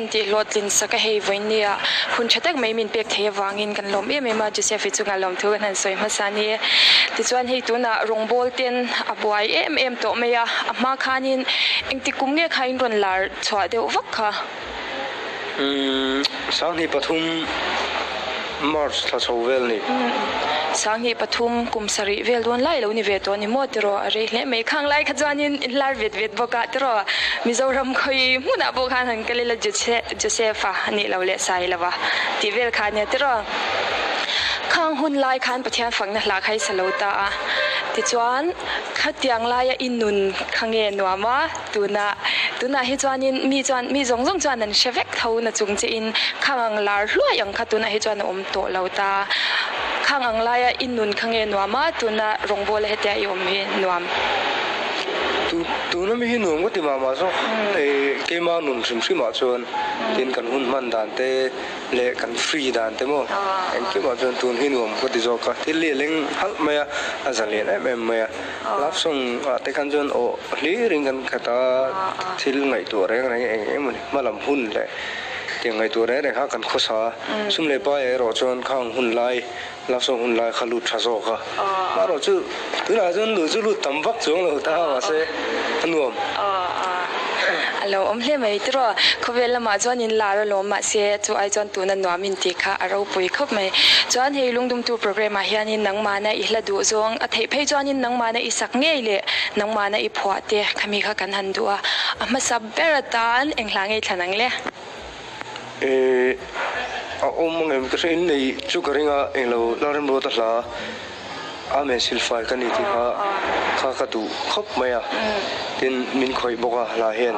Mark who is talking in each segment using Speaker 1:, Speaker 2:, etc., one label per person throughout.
Speaker 1: min tih hlawhtlin sak a hei vawinia hun tha tak mai min pek thei avangin kan lawm em em a, Joseph i chungah lawmthu kan han sawi hmasa a ni e. Tichuan hei tunah rawngbawl ten a buai em em tawh mai a, a hma khanin engtik kum nge kha in rawn lar chhuah deuh vak kha?
Speaker 2: Umm 2003 March thla chho vel ni.
Speaker 1: 2003 kum sarih vel dawn lai lo ni ve tawh ni maw tiraw a rei hle mai. Khang lai kha chuanin in lar vet vet bawk a tiraw Mizoram khawi hmunah pawh khan han kal ila Joseph-a a nih lo leh Sailova tih vel kha a nia tiraw. Khang hun lai khan Pathian fakna hla kha i sa lo ta a tichuan khatiang laia i nun kha nge nuam a. Tuna, tunah hi chuanin mi chuan, mi zawng zawng chuan an hre vek tho na chung che in khang ang lar hluai ang kha tunah hi chuan a awm tawh lo ta. Khang ang laia i nun kha nge nuam a, tuna rawngbawl a hetia i awm hi nuam.
Speaker 2: Tu, tuna mi hi nuam ka ti mah mah zawk. Hei keima nun hrim hrimah chuan tin kan hun hman dan te leh kan free dan te maw engkimah chuan tun hi nuam ka ti zawk a. Thil hi a leng halh mai a, a zalian em em mai a. Love song ah te khan chuan aw hlir in kan khat a, thil ngaihtuah reng reng eng eng emaw hma lam hun leh tiang ngaihtuah reng reng kha kan khawsa a, sum leh pai erawh chuan khang hun lai love song hun lai kha lut tha zawk a, amaherawh chu tunah chuan luh chu lut tam vak chuang lo ta mahse a nuam.
Speaker 1: A lo awm hle mai tiraw, khawvel lamah chuan in lar alawm mahse chu ai chuan tuna nuam in tih kha a ropui khawp mai. Chuan hei lungdumtu programme ah hianin nangmahna i hla duh zawng a theih phei chuanin nangmahna i sak ngei leh nangmahna i phuah te khami kha kan han duh a, a hmasa ber atan eng hla ngei thlan ang le?
Speaker 2: Eh, a awm ang em? Ka hre in nei chu ka ring a, englo Lalremruata hla Amen Silfai ka ni tih kha kha ka duh khawp mai a, tin min khawih bawk a hla hian.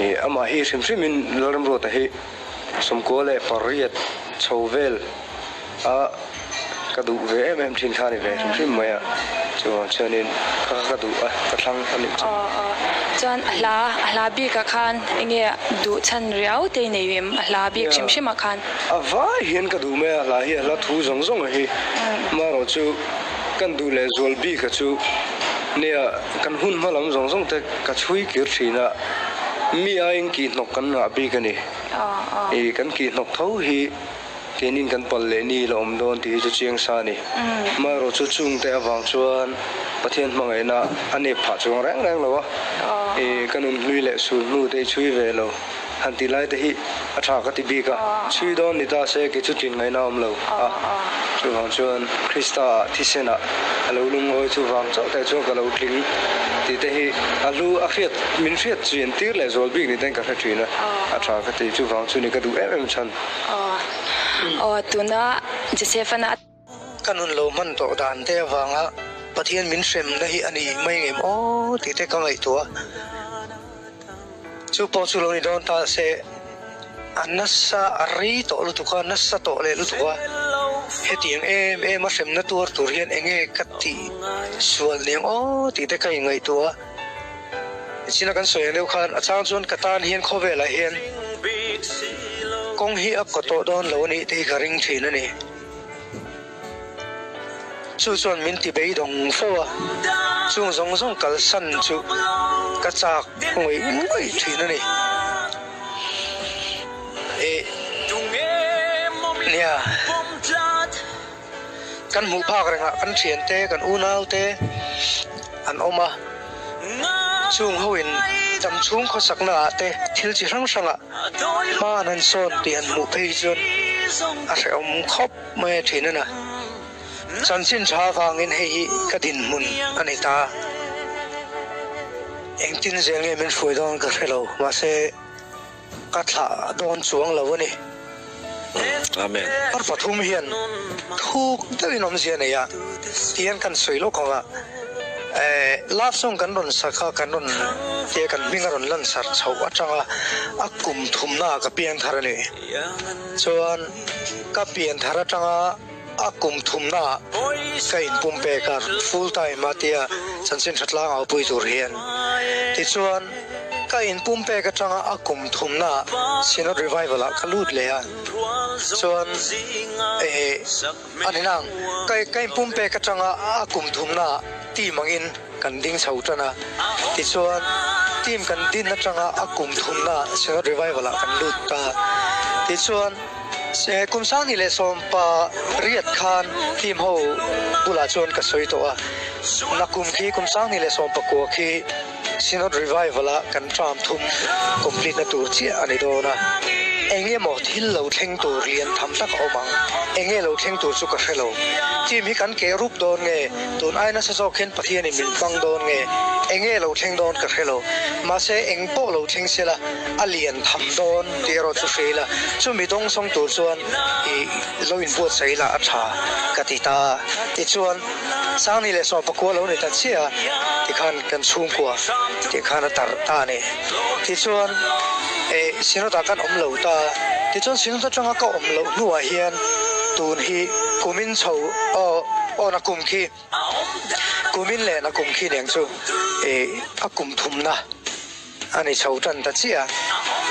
Speaker 2: Eh, amah hi hrim hrimin Lalremruata hi 98 chho vel a ka duh ve em em thin kha a ni ve hrim hrim mai a, chuvang chuanin kha kha ka duh a, ka thlang a nih chu.
Speaker 1: Aw aw, chuan a hla a hla bikah khan enge duh chhan riau te i nei em a hla bik hrim hrimah khan?
Speaker 2: A vai hian ka duh mai a, hla hi a hla thu zawng zawng a hi, amaherawh chu kan duh leh zual bika chu nia kan hun hma lam zawng zawng te ka chhui kir thin a, mi aiin kihhnawk kan ngah bik a ni, i kan kihhnawk tho hi. Keinin kan pal leh ni la awm dawn tih hi chu chiang sa a ni. Amaherawh chu chungte avang chuan Pathian hmangaihna a nep phah chuang reng reng lo a, i ka nun hlui leh sul hnu te i chhui ve lo han tih lai te hi a tha ka ti bik a, chhui dawn ni ta se kei chu tlin ngaihna a awm lo a, chuvang chuan Krista ah thisen ah a lo lungawi chuvang chauh te chuan ka lo tling tih te hi a hlu a hriat min hriat chian tir leh zual bik ni ten ka hre thin a, a tha ka ti chuvang chu ni ka duh em em chhan.
Speaker 1: Aw, tuna Joseph-an a.
Speaker 2: Ka nun lo hman tawh dan te avanga Pathian min hremna hi a ni mai ngem aw tih te ka ngaihtuah a. Chu pawh chu lo ni dawn ta se a nasa a rei tawh lutuk a, nasa tawh leh lutuk a. Hetiang em em a hremna tuar tur hian enge ka tih sual niang aw tih te ka inngaihtuah a. China kan sawi ang deuh khan a chang chuan ka tan hian khawvelah hian kawng hi a kaw tawh dawn lo a nih tih hi ka ring thin a ni. Chu chuan min ti beidawng fo a, chung zawng zawng kalsan chu ka chak ngawih ngawih thin a ni. Ih, nia. Kan hmuh phak rengah kan thiante, kan unaute an awm a. Chung hoin dam chhung khawsakna ah te thil chi hrang hrangah hma an han sawn tih han hmuh phei hi chuan a hrehawm khawp mai a thin a na. Chanchin tha avangin hei hi ka dinhmun a ni ta. Engtin zel nge min hruai dawn ka hre lo, mahse, Ka thlah dawn chuang lo a ni.
Speaker 3: Amen.
Speaker 2: Ar pathum hian thuk deuhin awmzia nei a, tihian kan sawi lawk ang a, love song kan rawn sak a, kan rawn tia kan hming a rawn lan sar chhoh atanga a kum thumnaah ka piang thar a ni. Chuan ka pian thar atanga a kum thumnaah ka inpum pek a, full time a tia chanchin tha tlang au pui tur hian. Tichuan. Ka inpum pek atanga a kum thumna Synod Revival ah ka lut leh a, chuan eh a ni nang, ka ka inpum pek atanga a kum thumna team angin kan ding chho tan a, tichuan.
Speaker 4: Team kan din atanga a kum thumna Synod Revival ah kan lut ta. Tichuan kum sangni leh sawmpa riat khan team ho bulah chuan ka sawi tawh a, nakum khi kum sangni leh sawmpakua khi Synod Revival ah kan term thum complete na tur chiah a ni dawn a, eng emaw thil lo thleng tur lian tham tak a awm ang, eng nge lo thleng tur chu ka hre lo. Team hi kan keh rup dawn nge, tun ai nasa zawk hian Pathianin min hmang dawn nge, eng nge lo thleng dawn ka hre lo. Mahse eng pawh lo thleng sela a lian tham dawn tih erawh chu hre ila, chumi dawng sawng tur chuan i lo inbuatsaih ila a tha ka ti ta a. Tichuan. Sangni leh Sawmpakua lo ni ta chiah a, tikhan kan chhungkua tih khan a tarh ta a ni. Tichuan, eh, Synod ah kan awm lo ta a, tichuan Synod atanga ka awm loh hnuah hian tun hi kumin chho, aw, aw na kum khi, kumin leh na kum khi neng chu, eh, a kum thumna a ni chho tan ta chiah a.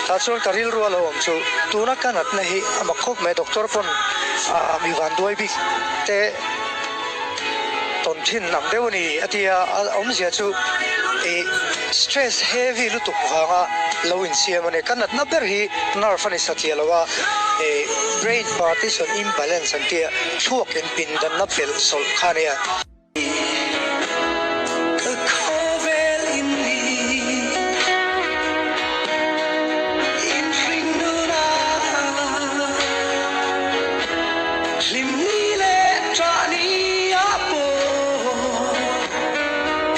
Speaker 4: Tah chuan ka rilru a lo awm chu tuna ka natna hi a mak khawp mai doctor pawn a mi van duai bik te tawn thin ang deuh a ni a ti a, a awmzia chu ih stress heavy lutuk vanga lo insiam a ni. Ka natna ber hi nerve a ni satliah lo a, ih brain partition imbalance an tia thluak inpindanna pelh sawlh kha a nia.
Speaker 5: Ka khawvel in ni in hring nun a hlim ni leh ṭah ni ah pawh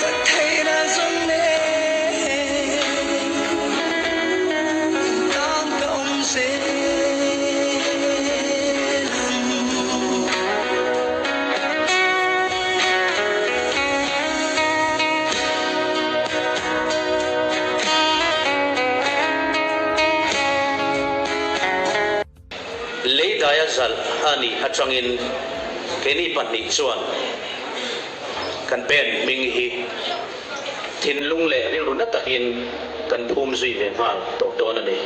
Speaker 5: ka theihna zawng nen in tan ka awm zel ang.
Speaker 6: Lei daia zalh a nih atangin keini pahnih chuan kan band hming hi thinlung leh rilru na takin kan phum zui ve nghal tawh dawn a ni.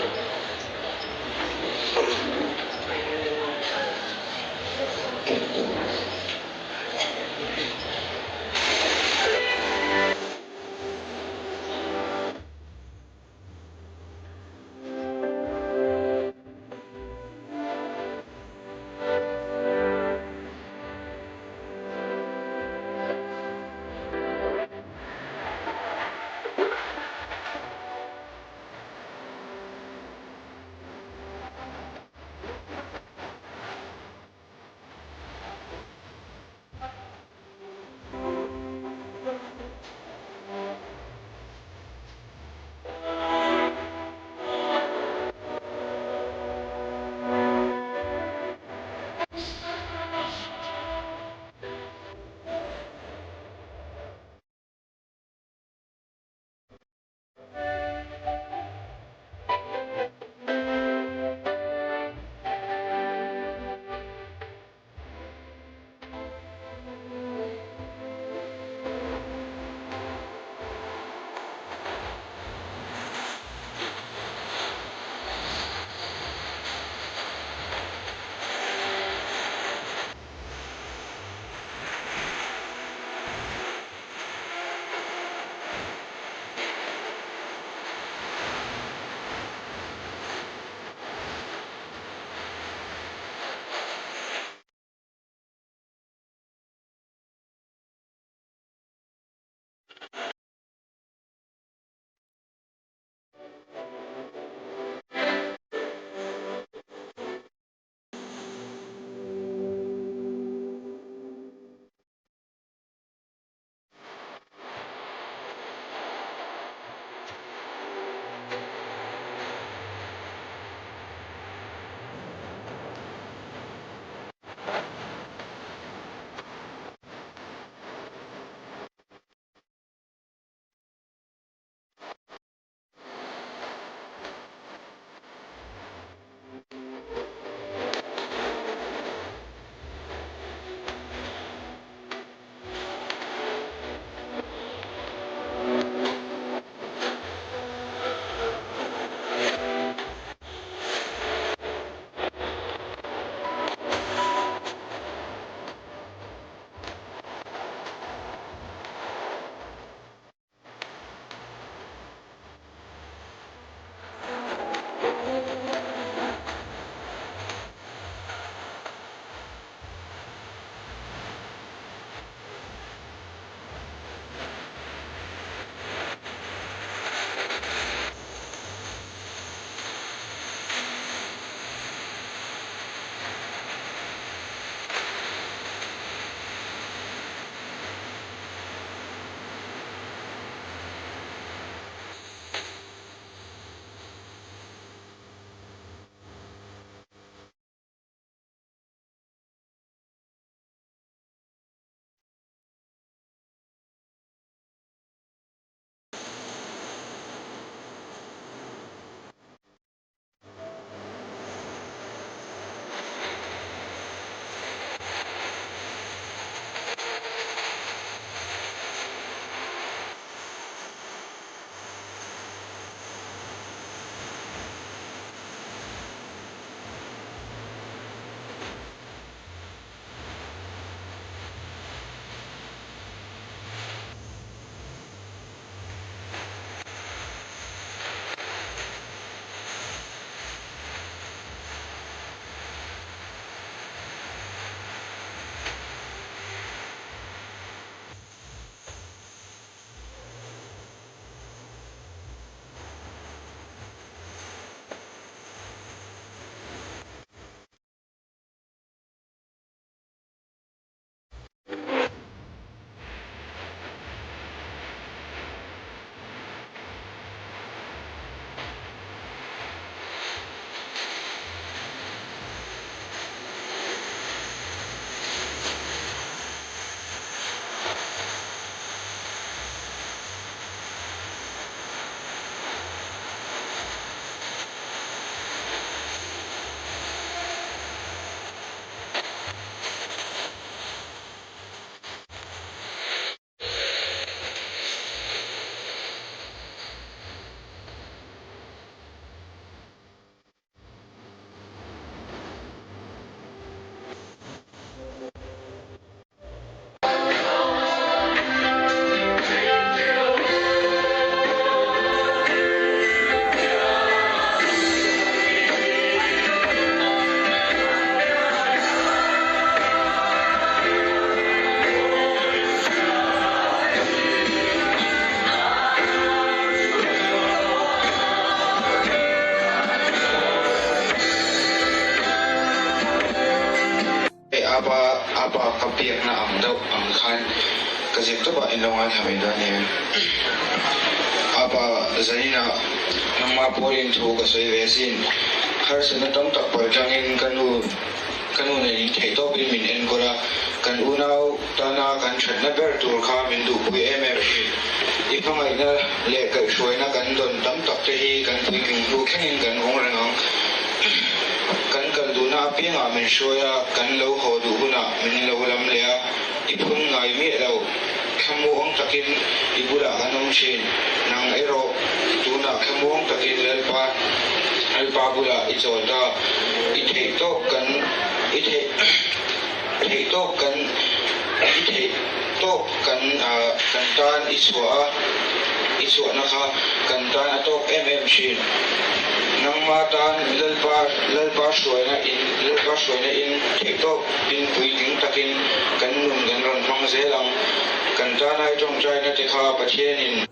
Speaker 7: apa ka biakna ang deuh ang khan ka ziak tawp a, in lo ngaithla mai dawn nia. Apa zaninah nangmah pawhin thu ka sawi ve asin. Harsatna tam tak pawh atangin ka nu ka nu nen in theih tawpin min enkawl a, kan unau tana kan thatna ber tur kha min duhpui em em thin. I hmangaihna leh kaihhruaina kan dawn tam tak te hi kan puitling hnu thlengin kan vawng reng ang. Kan kal duhna apiangah min hruai a, kan lo haw duh hunah min lo lam leh a, i phun ngai miah lo. Thlamuang takin i bulah kan awm thin. Nang erawh tunah thlamuang takin Lalpa Lalpa bulah i chawl ta. I theih tawk kan i theih theih tawk kan i theih tawk kan kan tan i chhuah a, i chhuahna kha kan tan a tawk em em thin. Nangma tan Lalpa Lalpa hruaina in Lalpa hruaina in theih tawk in puitling takin kan nun kan rawn hmang zel ang. Kan tana i tawngtaina te kha Pathianin.